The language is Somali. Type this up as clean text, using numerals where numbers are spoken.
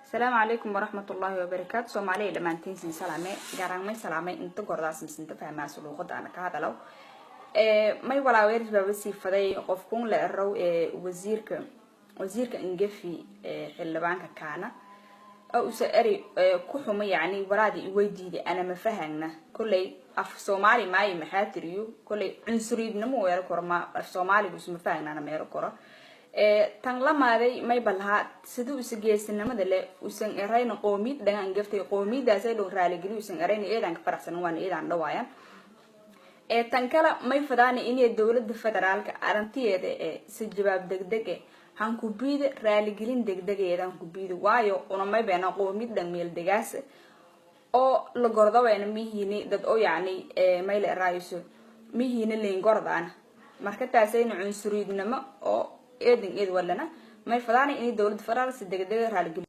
Asalaamu calaykum waraxmatullaahi wabarakaatu. Soomaaliya dhammaantiin sin salaame, gaaraan may salaamay inta gordaas misinta fahmaas luuqada ana ka hadalow. May walaaweeris baaba sii faday qofkuun la erow ee wasiirka ingefi xildhibaanka kaana oo usa eri ku xuma, yacni waraadi iweydiiday ana ma fahagna. Kolley af Soomaali maayo, maxaa tiriyo? Kolley cunsuriyadnimo weero koro, ma af Soomaaligu isma fahagna ana meero koro. Tan lamaaday mayba lahaa siduu isa geesinimada leh usan erayna qoomiyad dhagan gaftay, qoomiyadaasay dhow raaligeliyo usan erayna, eedaan ka faraxsanan waana eedaan dhawaayan. Tan kale may fadaana inay dowlada federaalka arintiyeeda ee si jawaab degdeg eh hankubiida, raaligelin degdegeeda hankubiida, waayo una may beena qoomiyad dhan meel degaas oo la gordawayna mihiini dad oo yacni mayle eraayso mihiina leyn gordaana. Marka taasayna cunsuriyadnimo oo eedan eed walana may fadaana inay dowlada federaal si degdega raaligeliyo.